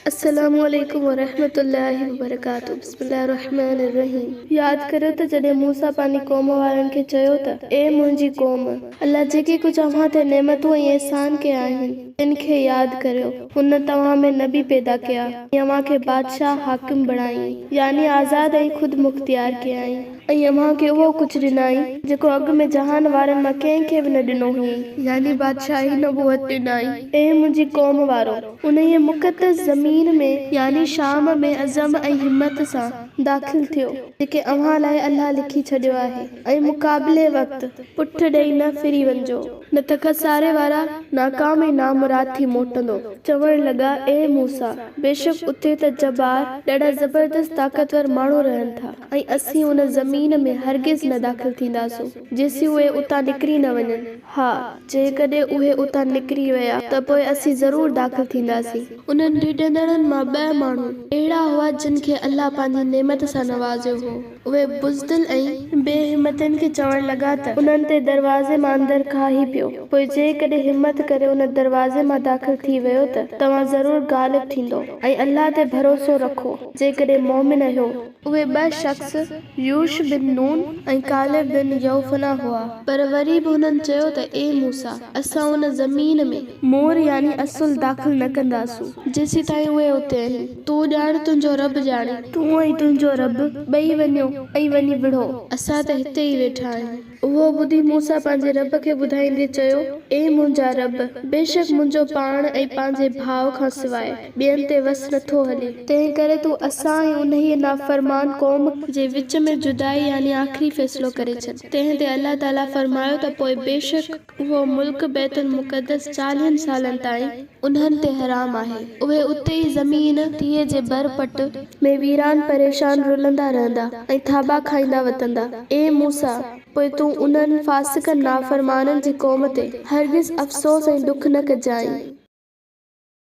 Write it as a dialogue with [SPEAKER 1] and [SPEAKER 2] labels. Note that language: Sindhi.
[SPEAKER 1] السلام عليڪم ورحمة الله وبرڪاته بسم الله الرحمن الرحيم ياد ڪريو ته جڏهن موسيٰ پنهنجي قوم وارن کي چيو ته اي منهنجي قوم! الله جيڪي ڪجهه اوهان تي نعمتون ۽ احسان ڪيا آهن تن کي ياد ڪريو، هن توهان ۾ نبي پيدا ڪيا ۽ اوهان کي بادشاهه، حاڪم، بڻايائين، يعني آزاد ۽ خود مختيار ڪيائين. ۽ اوهان کي اهو ڪجهه ڏنائين، جيڪو اڳ ۾ جهان وارن مان ڪنهن کي به نه ڏنو هئائين. يعني بادشاهي نبوت ڏنائين. اي منهنجي قوم وارؤ! انهيء مقدس زمين ۾، يعني شام ۾، عزم ۽ همت سان داخل ٿيو، جيڪي اوهان لاء الله لکي ڇڏيو آهي، ۽ مقابلي وقت پٺ ڏئي نه ڦري وڃجو، نه ته خساري وارا ناڪام ۽ نامراد ٿي موٽندو. چوڻ لڳا، اي موسيٰ! بيشڪ اتي ته جبار، ڏاڍا زبردست طاقتور ماڻهو رهن ٿا. ۽ اسين ان زمين ۾ هرگز نه داخل ٿينداسون، جيسين اهي اتان نڪري نه وڃن. ها، جيڪڏهن اهي اتان نڪري ويا ته پوء اسين ضرور داخل ٿينداسين. انهن ڊڄندڙن مان ٻه ماڻهو اهڙا هئا جن کي الله پنهنجي نعمت سان نوازيو هو. اهي بزدل ۽. بي همتن کي چوڻ لڳا ته. انهن تي دروازي مان اندر ڪاهي پيو. پوء جيڪڏهن همت ڪري ان دروازي مان داخل ٿي ويو ته توهان ضرور غالب ٿيندؤ ۽ الله تي ڀروسو رکو، جيڪڏهن مؤمن آهيو. اهي ٻه شخص يوشع بن نون ۽ ڪالب بن يوفنه هئا. پر وري به هنن چيو ته اي موسيٰ! اسان ان زمين ۾. مور يعني اصل داخل نه ڪنداسون. جيسيتائين اهي اتي آهن. تون ڄاڻ تنهنجو رب ڄاڻي. تون ۽ تنهنجو رب ٻئي وڃو ۽ وڃي وڙهو. اسان ته هتي ئي ويٺا آهيون. اهو ٻڌي موسيٰ پنهنجي رب کي ٻڌائيندي چيو، اي منهنجا رب! بيشڪ منهنجو پاڻ ۽ پنهنجي ڀاء کان سواء ٻين تي وس نٿو هلي، تنهنڪري تون اسان ۽ انهيء نافرمان قوم جي وچ ۾ جدائي يعني آخري فيصلو ڪري ڇڏ. تنهن تي الله تعاليٰ فرمايو ته پوء بيشڪ اهو ملڪ، بيت المقدس، چاليهن سالن تائين انهن تي حرام آهي، اهي اتي ئي زمين، تيهه جي بر پٽ، ۾ ويران پريشان رلندا رهندا ۽ ٿاٻا کائيندا وتندا. اي موسيٰ! پوء تون انهن فاسقن نافرمانن جي قوم تي هرگز افسوس ۽ ڏک نه ڪجانء.